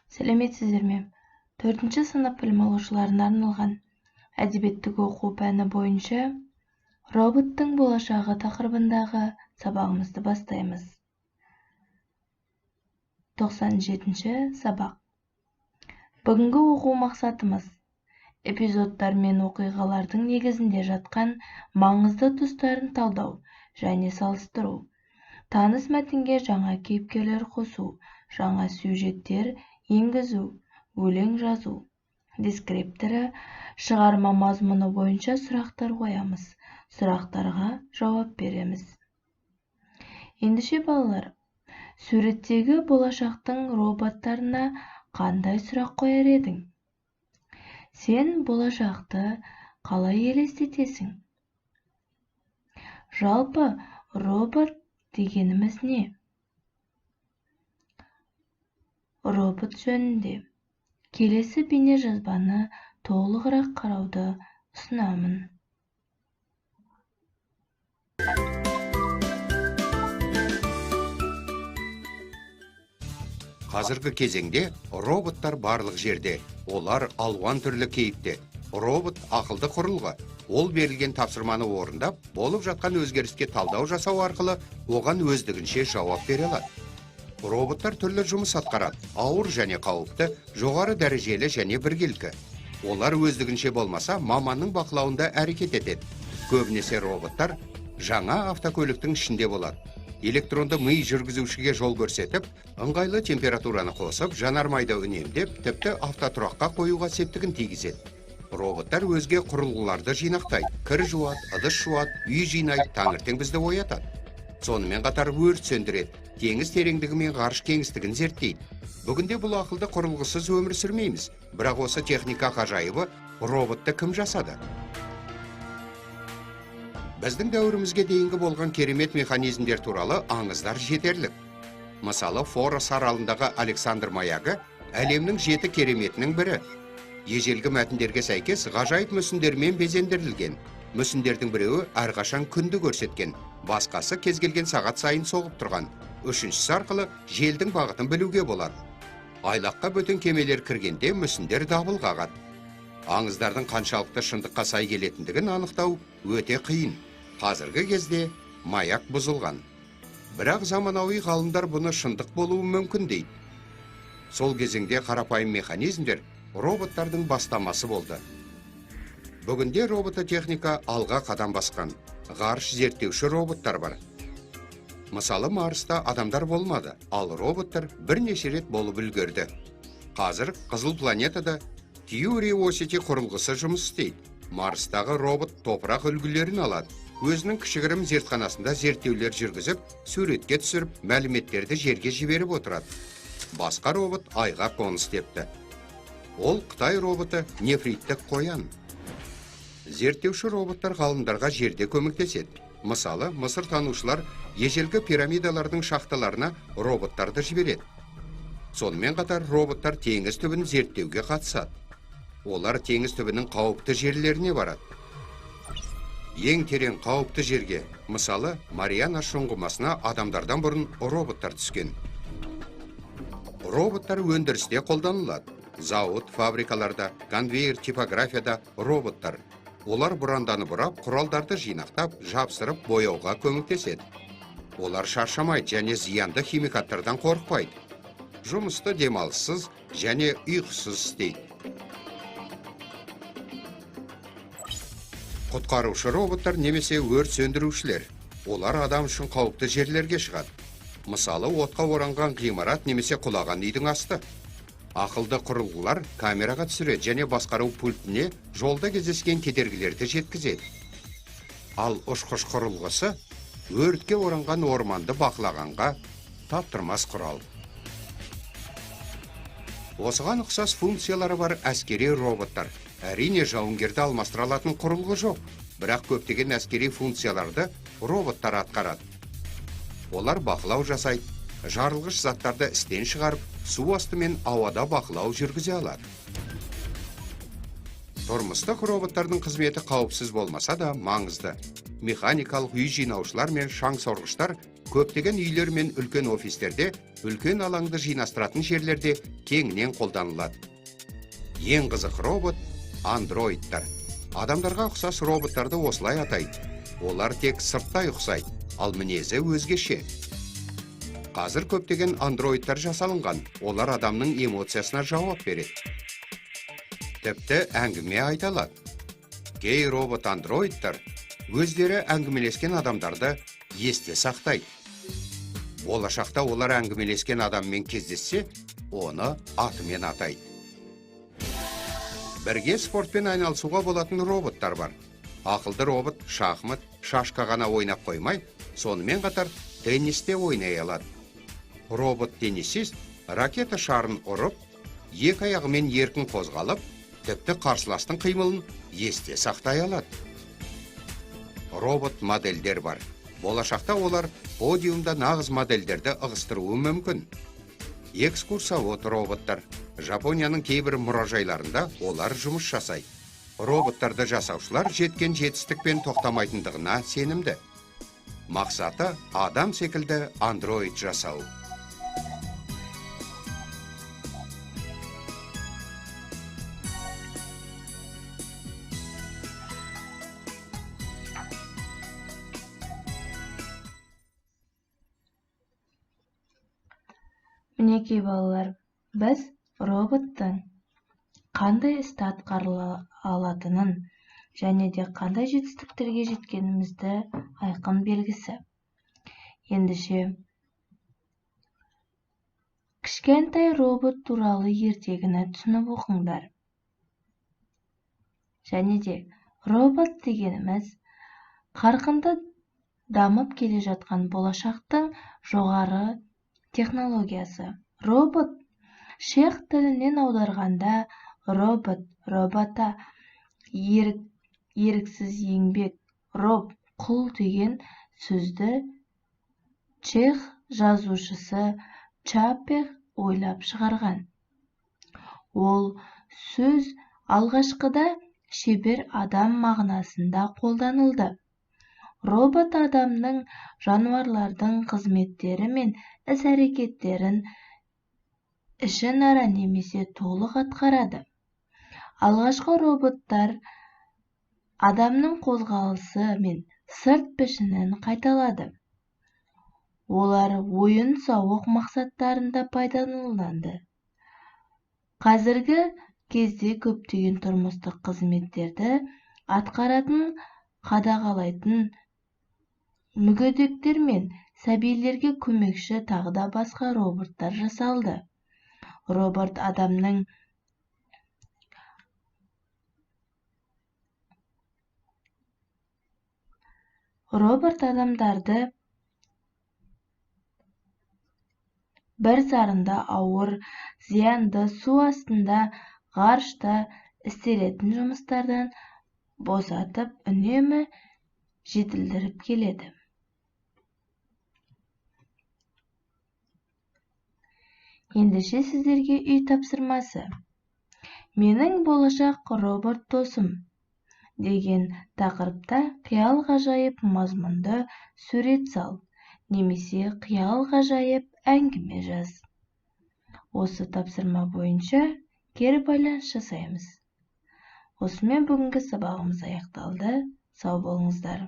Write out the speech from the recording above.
Сәлеметсіздер ме? 4-ші сынып білім алушыларына арналған әдебиеттік оқу пәні бойынша роботтың болашағы тақырыбындағы сабағымызды бастаймыз. 97-ші сабақ. Бүгінгі оқу мақсатымыз эпизодтар мен оқиғалардың негізінде жатқан маңызды тұстарын талдау және салыстыру, таныс мәтінге жаңа кейіпкерлер қосу, жаңа сюжеттер енгізу, өлең жазу. Дескрипторы шығарма мазмұны бойынша сұрақтар қоямыз, сұрақтарға жауап береміз. Ендеше балалар, суреттегі болашақтың роботтарына қандай сұрақ қояр едің? Сен болашақты қалай елестетесің? Жалпы робот дегеніміз не? Робот жөнінде келесі бейнежазбаны толығырақ қарауды ұсынамын. Қазіргі кезеңде роботтар барлық жерде. Олар алуан түрлі кейіпте. Робот ақылды құрылғы. Ол берілген тапсырманы орындап, болып жатқан өзгеріске талдау жасау арқылы оған өздігінше жауап бере алады. Роботтар түрлі жұмыс атқарады. Ауыр және қауіпті, жоғары дәрежелі және біркелкі. Олар өздігінше болмаса, маманның бақылауында әрекет етеді. Көбінесе роботтар жаңа автокөліктің ішінде болады. Электронды ми жүргізушіге жол көрсетіп, ыңғайлы температураны қосып, жанармайды үнемдеп, тіпті автотұраққа қоюға септігін тигізеді. Роботтар өзге құрылғыларды жинақтайды, кір жуады, ыдыс жуады, үй жинайды, таңертең бізді оятады. Сонымен қатар өрт сөндіреді, теңіз тереңдігі мен ғарыш кеңістігін зерттейді. Бүгінде бұл ақылды құрылғысыз өмір сүрмейміз, бірақ осы техника ғажайыбы роботты кім жасады? Біздің дәуірімізге дейінгі болған керемет механизмдер туралы аңыздар жетерлік. Мысалы, Форос аралындағы Александр маягы әлемнің 7 кереметінің бірі. Ежелгі мәтіндерге сәйкес ғажайып мүсіндермен безендірілген. Мүсіндердің біреуі әрқашан күнді көрсеткен, басқасы кез келген сағат сайын соғып тұрған. Үшіншісі арқылы желдің бағытын білуге болады. Айлаққа бөтен кемелер кіргенде мүсіндер дабыл қағады. Аңыздардың қаншалықты шындыққа сай келетіндігін анықтау өте қиын. Қазіргі кезде маяк бұзылған. Бірақ заманауи ғалымдар бұны шындық болуы мүмкін дейді. Сол кезеңде қарапайым механизмдер роботтардың бастамасы болды. Бүгінде робототехника алға қадам басқан. Ғарыш зерттеуші роботтар бар. Мысалы, Марста адамдар болмады, ал роботтар бірнеше рет болып үлгерді. Қазір Қызыл планетада Curiosity құрылғысы жұмыс істейді. Марстағы робот топырақ үлгілерін алады. Өзінің кішігірім зертханасында зерттеулер жүргізіп, суретке түсіріп, мәліметтерді жерге жіберіп отырады. Басқа робот айға қоныс тепті. Ол Қытай роботы нефриттік қоян. Зерттеуші роботтар ғалымдарға жерде көмектеседі. Мысалы, мысыр танушылар ежелгі пирамидалардың шахталарына роботтарды жібереді. Сонымен қатар роботтар теңіз түбін зерттеуге қатысады. Олар теңіз түбінің қауіпті жерлеріне барады. Ең терең қауіпті жерге, мысалы, Мариана шұңғымасына адамдардан бұрын роботтар түскен. Роботтар өндірісте қолданылады. Зауыт, фабрикаларда, конвейер, типографияда роботтар. Олар бұранданы бұрап, құралдарды жинақтап, жапсырып, бояуға көмектеседі. Олар шаршамайды және зиянды химикаттардан қорықпайды. Жұмысты демалыссыз және ұйқысыз істейді. Құтқарушы роботтар немесе өрт сөндірушілер. Олар адам үшін қауіпті жерлерге шығады. Мысалы, отқа оранған ғимарат немесе құлаған үйдің асты. Ақылды құрылғылар камераға түсіреді және басқару пультіне жолда кездескен кедергілерді жеткізеді. Ал ұшқыш құрылғысы өртке оранған орманды бақылағанға таптырмас құрал. Осыған ұқсас функциялары бар әскери роботтар. Әрине, жауынгерді алмастыра алатын құрылғы жоқ, бірақ көптеген әскери функцияларды роботтар атқарады. Олар бақылау жасайды, жарылғыш заттарды істен шығарып, су асты мен ауада бақылау жүргізе алады. Тұрмыстық роботтардың қызметі қауіпсіз болмаса да маңызды. Механикалық үй жинаушылар мен шаң сорғыштар көптеген үйлер мен үлкен офистерде Үлкен алаңды жинастыратын жерлерде кеңінен қолданылады. Ең қызық робот андроидтар. Адамдарға ұқсас роботтарды осылай атайды. Олар тек сырттай ұқсайды, ал мінезі өзгеше. Қазір көптеген андроидтар жасалынған. Олар адамның эмоциясына жауап береді. Тіпті әңгіме айта алады. Кей робот андроидтар өздері әңгімелескен адамдарды есте сақтайды. Болашақта олар әңгімелескен адаммен кездессе, оны атымен атайды. Бірге спортпен айналысуға болатын роботтар бар. Ақылды робот шахмат, шашка ғана ойнап қоймай, сонымен қатар теннисте ойнай алады. Робот теннисист ракета шарын ұрып, екі аяғымен еркін қозғалып, тіпті қарсыластың қимылын есте сақтай алады. Робот модельдер бар. Болашақта олар подиумда нағыз модельдерді ығыстыруы мүмкін. Экскурсовод роботтар. Жапонияның кейбір мұражайларында олар жұмыс жасайды. Роботтарды жасаушылар жеткен жетістікпен тоқтамайтындығына сенімді. Мақсаты адам секілді андроид жасау. Мінекей балалар, біз роботтың қандай істі атқара алатынын және де қандай жетістіктерге жеткенімізді айқын белгісі. Ендеше, кішкентай робот туралы ертегіні түсініп оқыңдар. Және де робот дегеніміз қарқынды дамып келе жатқан болашақтың жоғары технологиясы. Робот чех тілінен аударғанда робот, робота, еріксіз еңбек, роб, құл деген сөзді чех жазушысы Чапек ойлап шығарған. Ол сөз алғашқыда шебер адам мағынасында қолданылды. Робот адамның, жануарлардың қызметтері мен іс-әрекеттерін ішінара немесе толық атқарады. Алғашқы роботтар адамның қозғалысы мен сырт пішінін қайталады. Олар ойын-сауық мақсаттарында пайдаланылды. Қазіргі кезде көптеген тұрмыстық қызметтерді атқаратын, қадағалайтын мүгедектер мен сәбилерге көмекші тағы да басқа роботтар жасалды. Робот адамдарды бір сарында ауыр, зиянды, су астында, ғарышта істелетін жұмыстардан босатып, үнемі жетілдіріп келеді. Ендеше сіздерге үй тапсырмасы. Менің болашақ робот досым деген тақырыпта қиял ғажайып мазмұнды сурет сал немесе қиял ғажайып әңгіме жаз. Осы тапсырма бойынша кері байланыс жасаймыз. Осымен бүгінгі сабағымыз аяқталды. Сау болыңыздар.